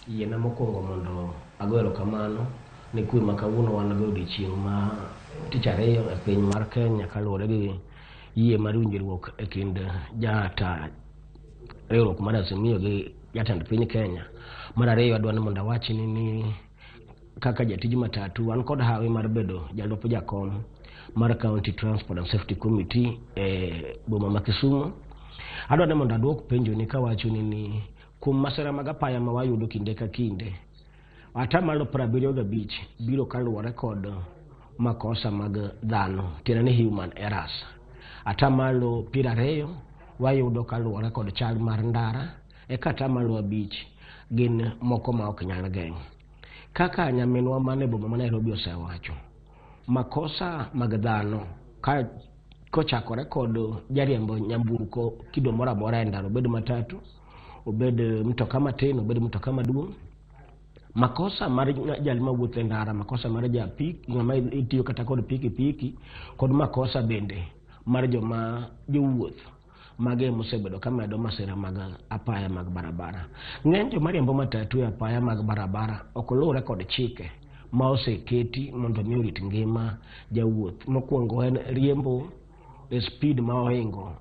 Yiena mokwongo mondo ago erokamano ne kwe ma kawuono wan go e odiochieng' ma tich ariyo e piny mar Kenya kaluwore gi yie mar winjruok e kind jata riwruok mar Azimio gi jatend piny Kenya. Mar ariyo adwa ni mondo awachni ni kaka jatij matatu wan kod hawi mar bedo jalup jakom mar County Transport and Safety Committee e boma ma Kisumu. Adwa ni mondo aduok penjo ni kawachoni ni kuom masira mag apaya ma wayudo kinde ka kinde, 75% biro kaluwore kod makosa mag dhano, tiende ni human errors. 20% wayudo kaluwore kod chal mar ndara, eka 5% gin moko ma ok nyal geng'. Kaka nyaminwa man e boma ma Nairobi osewacho, makosa mag dhano ka kochakore kod jariembo nyamburko kido moro amora e ndara, obed matatu, obed mtoka matin, obed mtoka maduong', makosa mar jal mawuotho e ndara, makosa mar japik ng'ama itiyo kata kod pikipiki, kod makosa bende mar joma jowuoth mage mosebedo ka medo masira mag apaya mag barabara. Ng'eny joma riembo matatu e apaya mag barabara ok luwre kod chike ma oseketi mondo mi orit ngima jawuoth. Mokwongo en riembo e speed ma ohingo